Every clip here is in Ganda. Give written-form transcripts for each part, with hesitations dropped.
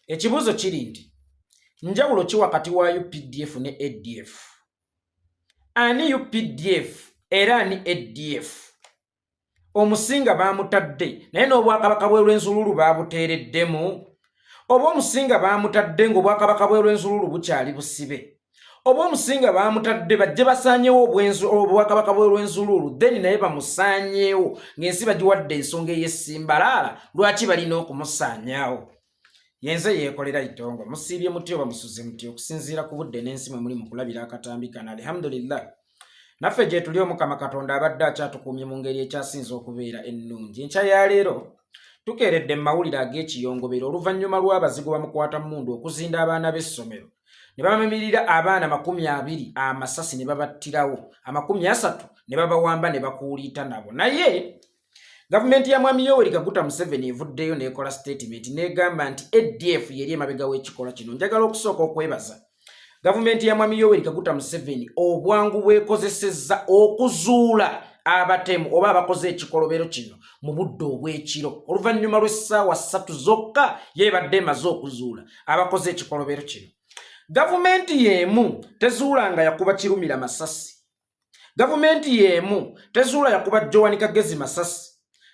Ekibuuzo kiri nti njawulo ki wakati wa UPDF ne ADF? Ani UPDF era ani ADF? Omusinga baamutadde naye n'obwakabaka bw'Erwenzululu baabuteereddemu, oba omusinga baamutadde ng'obwakabaka bw'Erwenzululu bukyali busibe, oba omusinga baamutadde bajje basaanyewo obwakabaka bw'Erwenzululu, then naye bamusaanyeewo ng'ensi bagiwadde ensonga ey'essimbalaala lwaki balina okumusaanyaawo. Yenze yeekolera itongo. Musiibye muti oba musuze muti okusinziira ku budde n'ensi mwe muli mu kulabira akatambi kano? Alhamdulillah, naffe gye tuli, Omukama Katonda abadde akyatukuumye mu ngeri ekyasinze okubeera ennungi. Enkya ya leero tukeeredde mu mawulire ag'ekiyongobero oluvannyuma lw'abazigu bamukwata mmundu okuzinda abaana b'essomero ne bamamirira abaana 20 amasasi ne babattirawo, 30 ne babawamba ne bakuuliita nabo. Naye gavumenti ya Mwami Yoweri Kaguta Museveni evuddeyo n'ekola statement n'egamba nti ADF yeri emabega w'ekikolwa kino. Njagala okusooka okwebaza gavumenti ya Mwami Yoweri Kaguta Museveni obwangu bwekozesezza okuzuula abatemu oba abakoze ekikolobero kino mu budde obw'ekiro. Oluvannyuma lw'essaawa 3 zokka yeebadde emaze okuzuula abakoze ekikolobero kino. Gavumenti y'emu tezuulanga yakuba Kirumira masasi. Gavumenti y'emu tezuula yakuba Joan Kagezi masasi,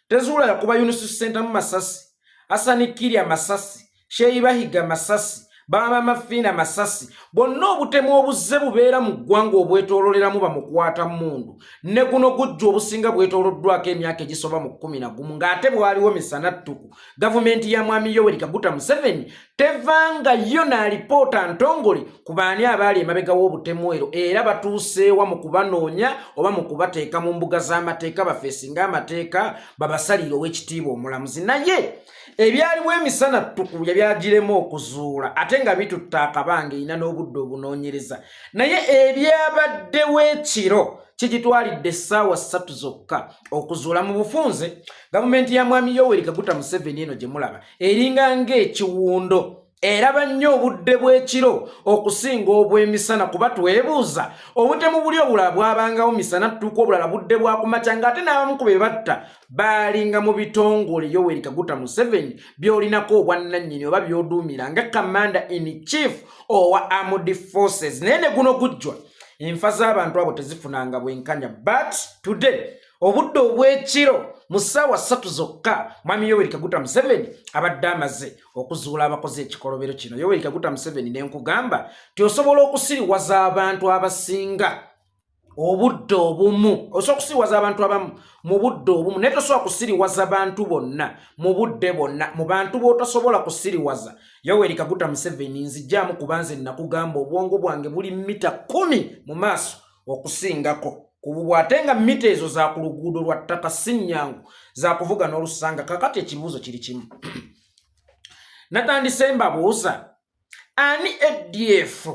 tezuula yakuba Yunus Sentamu masasi, Hasani Kirya masasi, Sheikh Bahiga masasi, Bamama Fiina masasi. Bonna obutemu obuzze bubeera mu ggwanga obwetoololeramu bamukwata mmundu, ne guno gujja obusinga bwetooloddwako emyaka egisoba mu 11 ng'ate bwaliwo misana ttuku. Gavumenti ya Mwami Yoweri Kaguta Museveni tevangayo n'alipoota ntongole ku baani abaali emabega w'obutemu ero, era batuuseewa mu kubanoonya oba mu kubateeka mu mbuga z'amateeka bafeesinga amateeka, babasalire ow'ekitiibwa omulamuzi. Naye ebyaliwo emisana ttuku yabyagiremu okuzuula, ate nga bitutta akabanga, erina n'obudde obunoonyereza. Naye ebyabaddewo ekiro kigitwalidde essaawa 3 zokka okuzuula. Mu bufunze, gavumenti ya Mwami Yoweri Kaguta Museveni eno gye mulaba eringa ng'ekiwundo, eraba nnyo obudde bw'ekiro okusinga obw'emisana, kuba twebuuza obutemu buli obulala bwabangawo misana ttuuka, obulala budde bwakumakya, ng'ate n'abamu ku be batta baalinga mu bitongole Yoweri Kaguta Museveni by'olinako obwannannyini oba by'oduumira nga commander in chief owa armed forces. Naye ne guno gujjwa, enfa z'abantu abo tezifunanga bwenkanya. But today, obudde obw'ekiro, mu ssaawa 3 zokka, Mwami Yoweri Kaguta Museveni abadde amaze okuzuula abakoze ekikolobero kino. Yoweri Kaguta Museveni, nenkugamba nti osobola okusiriwaza abantu abasinga obudde obumu, osobola okusiriwaza abantu abamu mu budde obumu, naye tosobola kusiriwaza bantu bonna mu budde bonna. Mu bantu b'otosobola kusiriwaza, Yoweri Kaguta Museveni nzijaamu, kuba nze nakugamba obwongo bwange buli mita 10 mu maaso okusingako kububwa, ate nga mita ezo za ku luguudo lwa ttaka, si nnyangu za kuvuga n'olusanga. Kakati ekibuuzo kiri kimu, natandise mbabuuza: ani ADF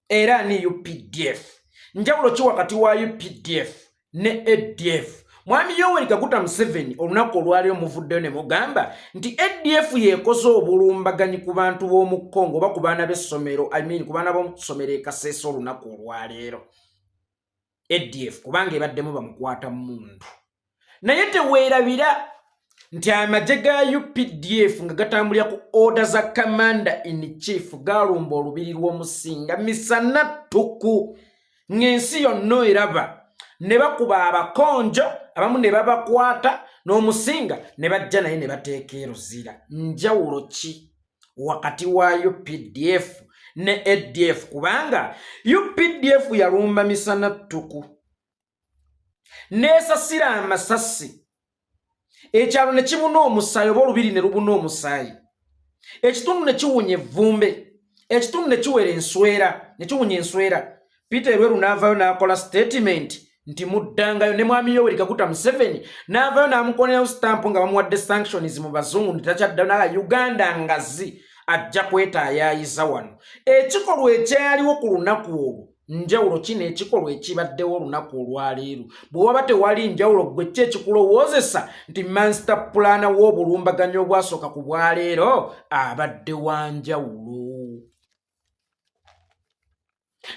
era ani UPDF? Njawulo ki wakati wa UPDF ne ADF? Mwami Yoweri Kaguta Museveni, olunaku olwaleero muvuddeyo ne mugamba nti ADF yeekoze obulumbaganyi ku bantu b'omu Congo oba ku baana b'essomero, I mean, ku baana b'omu ssomero e Kasese olunaku olwaleero, ADF, kubanga ebaddemu bamukwata mmundu. Naye teweerabira nti amagye ga UPDF nga gatambulira ku order za commander in chief galumba olubiri lw'omusinga misana ttuku ng'ensi yonna eraba, ne bakuba abakonjo abamu ne babakwata n'omusinga ne bajja naye ne bateeka eruzira. Njawulo ki wakati wa UPDF ne ADF? Kubanga UPDF yalumba misana ttuku n'esasira amasasi, ekyalo ne kibuna omusaayi oba olubiri ne lubuna omusaayi, ekitundu ne kiwunya evvumbe, ekitundu ne kiwera enswera, ne kiwunya enswera. Peter Elweru n'avaayo n'akola statement nti muddangayo, ne Mwami Yoweri Kaguta Museveni n'avaayo n'amukonerayo stamp nga bamuwadde sanctions mu bazungu nti takyaddayo naga Uganda ngazi ajja kwetaayayiza wano. Ekikolwa ekyaliwo ku lunaku olwo, njawulo kino ekikolwa ekibaddewo olunaku olwaleero? Bwe waba tewali njawulo, gwe ki ekikulowoozesa nti master planner w'obulumbaganyi obwasooka ku bwaleero abadde wa njawulo?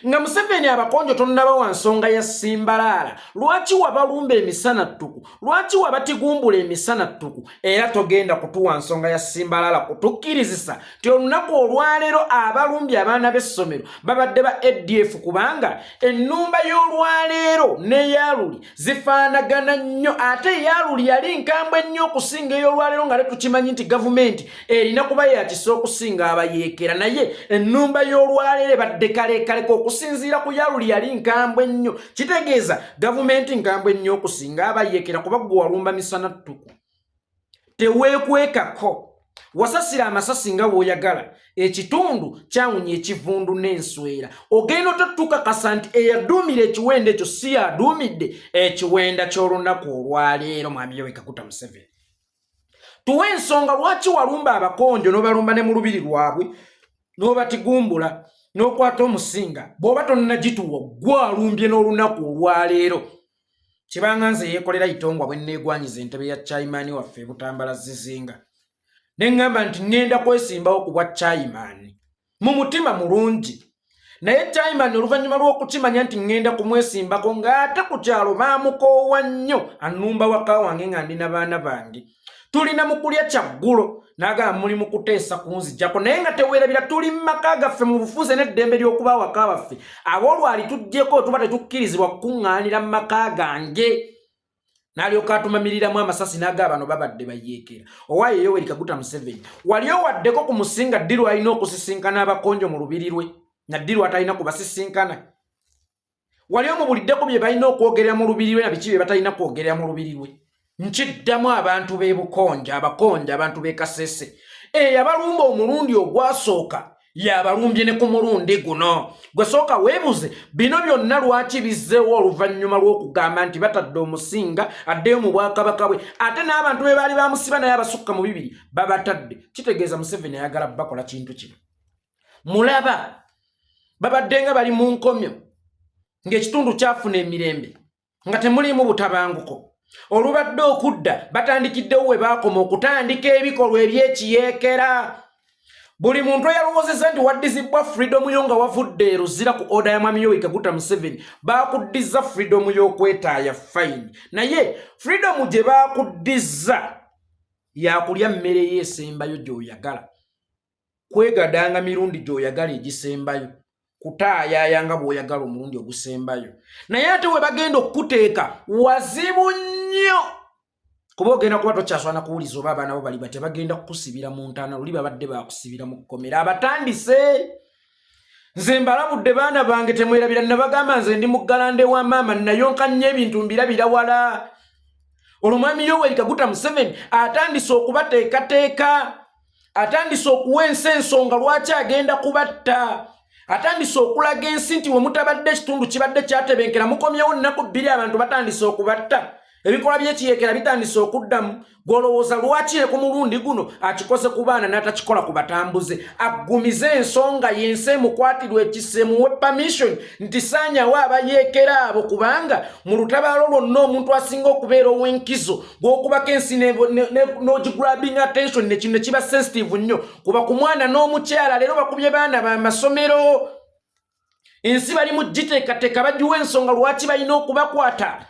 Nga Museveni abakonjo tonnabawa nsonga ya simbalaala, lwaki wabalumba emisana ttuku? Lwaki wabatigumbula emisana ttuku? Era togenda kutuwa nsonga ya simbalaala kutukkirizisa nti olunaku olwaleero abalumbye abaana b'essomero babadde ba ADF, kubanga ennumba y'olwaleero n'eyaluli zifaanagana nnyo, ate eyaluli yali nkambwe nnyo okusinga ey'olwaleero, nga tetukimanyi nti gavumenti erina kuba yakisa okusinga abayeekera. Naye ennumba y'olwaleero ebadde kalekaleka okusinziira ku yaluli yali nkambwe nnyo. Kitegeeza gavumenti nkambwe nnyo okusinga abayeekera, kuba gwe walumba misana ttuku, teweekwekako, wasasira amasasi nga w'oyagala, ekitundu kyawunya ekivundu n'enswera. Ogenda ototukakasa nti eyaduumira ekiwenda ekyo si yaduumidde ekiwenda ky'olunaku olwaleero. Mwami Yoweri Kaguta Museveni, tuwe ensonga lwaki walumba abakonjo n'obalumba ne mu lubiri lwabwe n'obatigumbula n'okwata omusinga. Bw'oba tonnagituwa, gwalumbye n'olunaku olwaleero. Kibanga nze yeekolera itongwa bwe nneegwanyiza entebe ya chairman waffe ebutambala zizinga, ne ŋŋamba nti ŋŋenda kwesimbawo ku bwa chairman mu mutima mulungi, naye chairman oluvannyuma lw'okukimanya nti ŋŋenda kumwesimbako, ng'ate ku kyalo baamukoowa nnyo, annumba waka wange nga ndi na baana bange, tulina mu kulya kyaggulo, n'agamba muli mu kuteesa kunzijjako, naye nga teweerabira tuli mu maka gaffe mu bufuze n'eddembe ly'okuba awaka baffe. Aboolwali tuggyeko tuba tetukkirizibwa kukuŋŋaanira mu maka gange, n'alyoka atumamiriramu amasasi n'aga bano babadde bayeekera. Owaayo Yoweri Kaguta Museveni, wali owaddeko ku musinga ddi lwalina okusisinkana abakonjo mu lubiri lwe na ddi lwatalina kubasisinkana? Wali omubuliddeko bye balina okwogerera mu lubiri lwe na biki bye batalina kwogerera mu lubiri lwe? Nkiddamu, abantu b'e Bukonja, abakonja, abantu b'e Kasese, eyabalumba omulundi ogwasooka yabalumbye ne ku mulundi guno. Gwe sooka weebuze bino byonna lwaki bizzeewo oluvannyuma lw'okugamba nti batadde omusinga addeyo mu bwakabaka bwe, ate n'abantu be baali bamusiba naye abasukka mu bibiri babatadde. Kitegeeza Museveni ayagala bakola kintu kino. Mulaba babadde nga bali mu nkomyo ng'ekitundu kyafuna emirembe nga temuliimu butabanguko. Olubadde okudda batandikiddewo we baakoma okutandika ebikolwa ebyekiyeekera. Buli muntu eyalowoozezza nti waddizibwa freedom yo nga wavudde eruzira ku order ya mwami Yoweri Kaguta Museveni, baakuddiza freedom y'okwetaaya, fine, naye freedom gye baakuddiza yakulya mmere ye esembayo gy'oyagala, kwegadanga mirundi gy'oyagala egisembayo, kutaayaaya nga bw'oyagala omulundi ogusembayo, naye ate we bagenda okukuteeka wazibu nnyo, kuba ogenda kuba tokyaswana kuwuliza oba abaana bo bali batya. Bagenda kukusibira mu ntaana luli babadde bakusibira mu kkomera. Abatandise, nze mbalabudde, baana bange, temwerabira nabagamba nze ndi muggalande wa maama, nayonka nnyo ebintu mbirabira wala. Olwo mwami Yoweri Kaguta Museveni atandise okubateekateeka, atandise okuwa ensi ensonga lwaki agenda kubatta, atandise okulaga ensi nti we mutabadde ekitundu kibadde kyatebenkera, mukomyewo nnaku 2, abantu batandise okubatta, ebikolwa by'ekiyeekera bitandise okuddamu. Gwolowooza lwaki ne ku mulundi guno akikoze ku baana n'atakikola ku batambuze? Aggumize ensonga yensi emukwatirwa ekisa, emuwe permission nti saanyawo abayeekera abo, kubanga mu lutabaalo lwonna omuntu asinga okubeera ow'enkizo gw'okubako ensi n'ogigrabbing attention nekino ne kiba sensitive nnyo kuba ku mwana n'omukyala. Leero bakubye baana b'amasomero, ensi bali mu giteekateeka bagiwa ensonga lwaki balina okubakwata,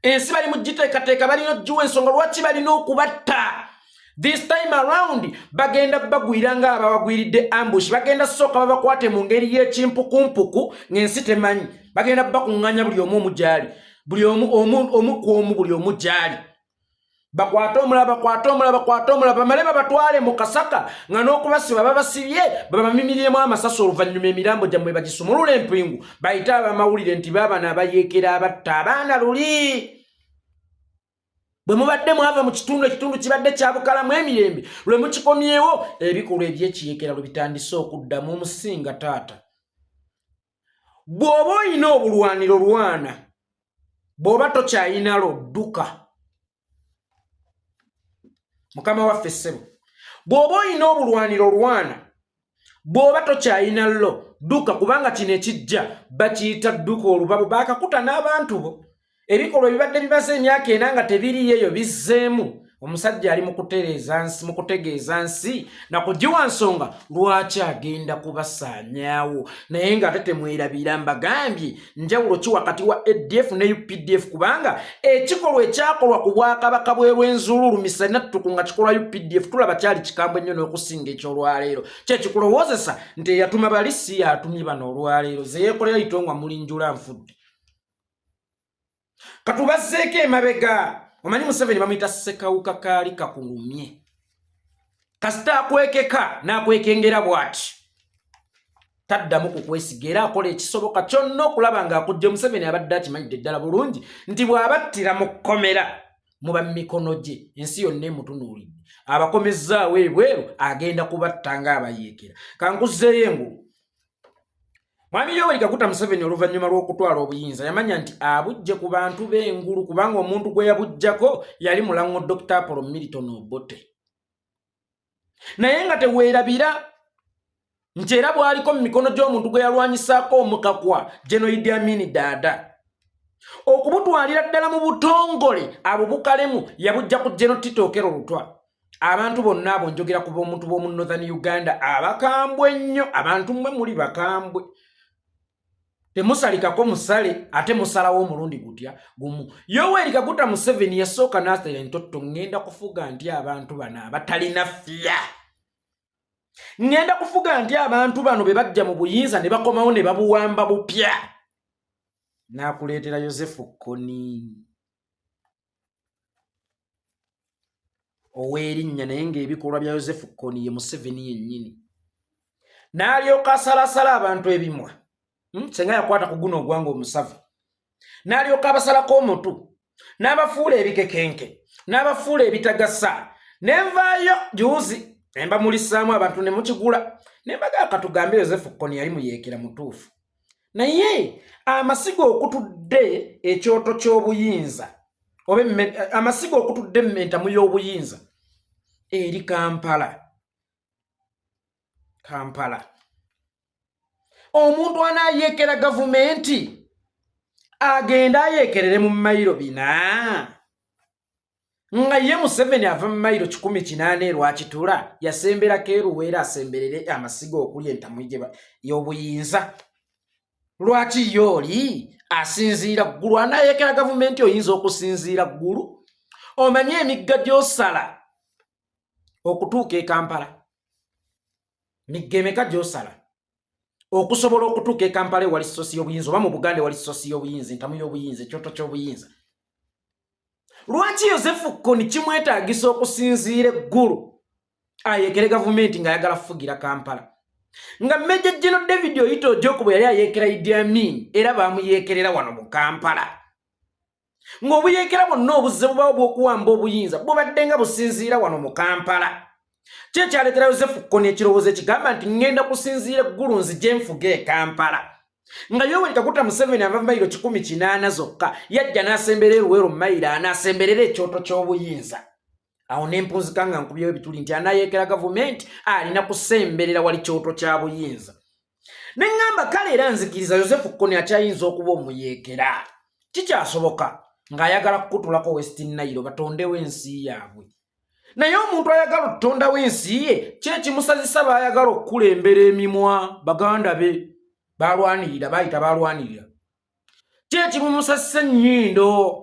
ensi bali mu giteekateeka balina okugiwa ensonga lwaki balina okubatta. This time around bagenda bagwira nga ababagwiridde ambush. Bagenda sooka babakwate mu ngeri y'ekimpukumpuku ng'ensi temanyi. Bagenda bakuŋŋanya buli omu omu gyali, buli omu omu ku omu, buli omu gyali, bakwate omulala, bakwate omulala, bakwate omulala, bamale babatwale mu kasaka nga n'okubasiba babasibye, babamimiriremu amasasi. Oluvannyuma emirambo gyammwe bagisumulula empingu, bayite abamawulire nti baabano abayeekera abatta abaana luli. Bwe mubadde mwava mu kitundu, ekitundu kibadde kyabukalamu emirembe, lwe mukikomyewo ebikolwa ebyekiyeekera lwe bitandise okuddamu. Omusinga taata, bw'oba olina obulwaniro lwana, bw'oba tokyayinalo dduka. Mukama waffe ssebo, bw'oba olina obulwaniro lwana, bw'oba tokyayina lo dduka, kubanga kino ekijja bakiyita dduka olubabu. Baakakuta n'abantu bo, ebikolwa ebibadde bimaze emyaka 4 nga tebiriyo eyo bizzeemu. Omusajja ali mukutereeza nsi, mukutegeeza nsi na kugiwa nsonga lwaki agenda kubasaanyaawo. Naye ng'ate temwerabira, mbagambye njawulo ki wakati wa ADF ne UPDF, kubanga ekikolwa ekyakolwa ku bwakabaka bw'e Rwenzururu misanattuku nga kikolwa UPDF tulaba kyali kikambwe nnyo n'okusinga eky'olwaleero. Kyekikulowoozesa nti eyatuma bali si yatumye bano olwaleero, ze yeekolera itongwa mulinjula nfudde. Katubazzeeko emabega. Omanyi Museveni bamuyita ssekawuka kaali kakulumye, kasita akwekeka n'akwekengera bw'ati taddamu kukwesiga, era akola ekisoboka kyonna okulaba ng'akujja. Museveni abadde akimanyidde ddala bulungi nti bw'abattira mu kkomera muba mu mikono gye, ensi yonna emutunuulidde, abakomezzaawo ebweru agenda kubatta ng'abayeekera. Kankuzzeeyo engulu. Mwami Yoweri Kaguta Museveni oluvannyuma lw'okutwala obuyinza yamanya nti abujje ku bantu b'engulu, kubanga omuntu gwe yabujjako yali mulango Dr. Apollo Milton Obote. Naye nga teweerabira nti era bwaliko mu mikono gy'omuntu gwe yalwanyisaako omukakwa General Idi Amin Dada. Okubutwalira ddala mu butongole abubukalemu yabujja ku General Tito Okello Lutwa. Abantu bonna abo njogera ku b'omuntu b'omu Northern Uganda abakambwe ennyo. Abantu mmwe muli bakambwe, temusalikako musale, ate musalawo omulundi gutya gumu. Yoweri Kaguta Museveni yasooka n'asala entotto, ŋŋenda kufuga nti abantu bano abatalina fiya, ŋŋenda kufuga nti abantu bano be bajja mu buyinza ne bakomawo ne babuwamba bupya. N'akuleetera Yosefu Kony ow'erinnya, naye ng'ebikolwa bya Yosefu Kony ye Museveni yennyini. N'alyoka asalasala abantu ebimwa, Senga yakwata ku guno ogwanga omusavu, n'alyoka abasalako omutu, n'abafuula ebikekenke, n'abafuula ebitagasa. Nenvaayo juuzi ne mbamulisaamu abantu ne mukigula, ne mbagaa katugambe Yosefu Kony yali muyeekera mutuufu, naye amasiga okutudde ekyoto ky'obuyinza oba amasiga okutudde entamu y'obuyinza eri Kampala. Kampala omuntu anaayeekera gavumenti agenda ayeekerere mu mayiro 400, nga ye Museveni ava mu mayiro 180 erwakitula yasemberako eruweera asemberere amasiga okuli entamu y'obuyinza. Lwaki ye oli asinziira ggulu anaayekera gavumenti? Oyinza okusinziira ggulu, omanye emigga gy'osala okutuuka e Kampala, migga emeka gy'osala okusobola okutuuka e Kampala ewali sosi y'obuyinza, oba mu Buganda ewali sosi y'obuyinza, entamu y'obuyinza, ekyoto ky'obuyinza? Lwaki Yosefu Kony kimwetaagisa okusinziira eggulu ayekere gavumenti ng'ayagala kufugira Kampala, nga Major General David Oyite Ojok bwe yali ayeekera Idi Amin era baamuyeekerera wano mu Kampala, ng'obuyeekera bwonna obuzze bubaawo bw'okuwamba obuyinza bubadde nga businziira wano mu Kampala? Ki ekyaleetera Yosefu Kony ekirowoozo ekigamba nti ŋŋenda kusinziira eggulu nzije nfuge e Kampala, nga Yoweri Kaguta Museveni ava mayiro 180 zokka, yajja n'asembera eruweero mayiro ana asemberera ekyoto ky'obuyinza? Awo ne mpunzika nga nkubyewo ebituli nti anayeekera gavumenti alina kusemberera wali kyoto kya buyinza. Ne ŋŋamba kale era nzikiriza Yosefu Kony akyayinza okuba omuyeekera, kikyasoboka ng'ayagala kukutulako West Nile batondewo ensi yaabwe. Naye omuntu ayagala okutondawo ensi ye, ki ekimusazisa baayagala okukulembera emimwa baganda be balwanirira, bayita balwanirira? Ki ekimumusasisa ennyindo?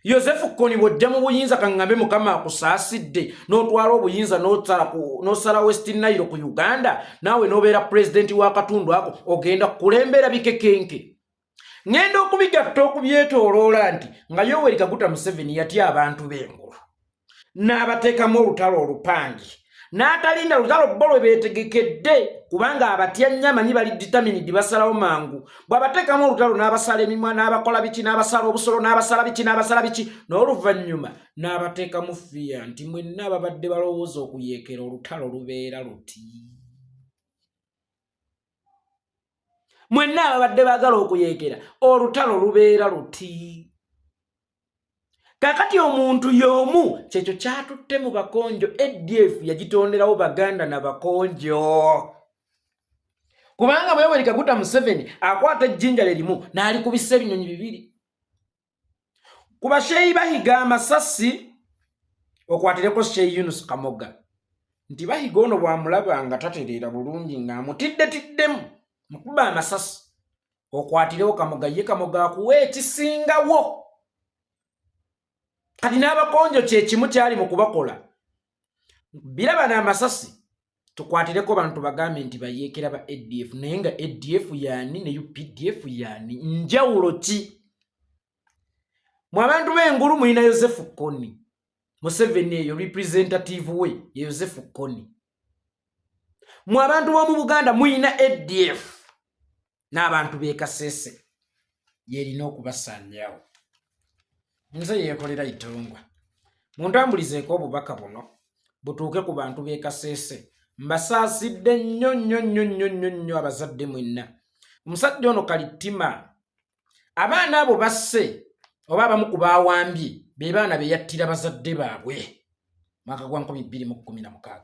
Yosefu Kony bw'ojja mu buyinza, kaŋŋambe Mukama akusaasidde n'otwala obuyinza n'osala West Nile ku Uganda, naawe n'obeera pulezidenti w'akatundu ako, ogenda kukulembera bikekenke. Ŋŋenda okubigatta okubyetooloola nti nga Yoweri Kaguta Museveni yatya abantu b'engulu n'abateekamu olutalo olupangi, n'atalinda lutalo bo lwe beetegekedde, kubanga abatya nnyo, amanyi bali determined, basalawo mangu. Bw'abateekamu olutalo n'abasala emimwa n'abakola biki n'abasala obusolo n'abasala biki n'abasala biki, n'oluvannyuma n'abateekamu fiya nti mwenna ababadde balowooza okuyeekera olutalo lubeera luti, mwenna ababadde baagala okuyeekera olutalo lubeera luti. Kakati omuntu y'omu kyekyo kyatutte mu Bakonjo. ADF yagitonderawo Baganda na Bakonjo, kubanga Yoweri Kaguta Museveni akwata ejjinja lye limu n'alikubisa ebinyonyi bibiri. Ku basheeyi bahiga amasasi. Okwatireko Sheikh Yunus Kamoga nti Bahiga ono bw'amulaba nga tatereera bulungi ng'amutiddetiddemu mukuba amasasi, okwatirewo Kamoga, ye Kamoga akuwa ekisingawo. Kati n'abakonjo kyekimu kyali mu kubakola biraba n'amasasi. Tukwatireko bantu bagambe nti bayeekera ba ADF, naye nga ADF yaani ne UPDF yaani, njawulo ki? Mu abantu b'engulu mulina Yosefu Kony. Museveni eyo representative we ye Yosefu Kony. Mu abantu b'omu Buganda mulina ADF n'abantu b'e Kasese yerina okubasaanyaawo. Nze yeekolera Itongwa, muntambulizeeko obubaka buno butuuke ku bantu b'e Kasese. Mbasaasidde nnyo nnyo nnyo nnyo nnyo nnyo abazadde mwenna. Omusajja ono kalittima abaana abo basse oba abamu ku baawambye be baana be yattira bazadde baabwe mwaka gwa 2016.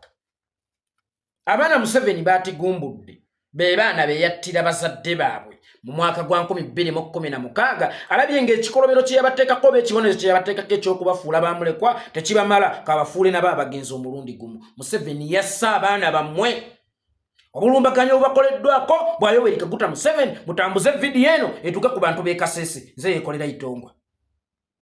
Abaana Museveni baatigumbudde be baana be yattira bazadde baabwe mu mwaka gwa 2016. Alabye ng'ekikolobero kye yabateekako oba ekibonerezo kye yabateekako ekyokubafuula bamulekwa tekibamala, kabafuule nabo abagenzi omulundi gumu. Museveni yasse abaana bammwe. Obulumbaganyi obubakoleddwako bwa Yoweri Kaguta Museveni. Mutambuze vidiyo eno etuuke ku bantu b'e Kasese. Nze yeekolera Itongwa.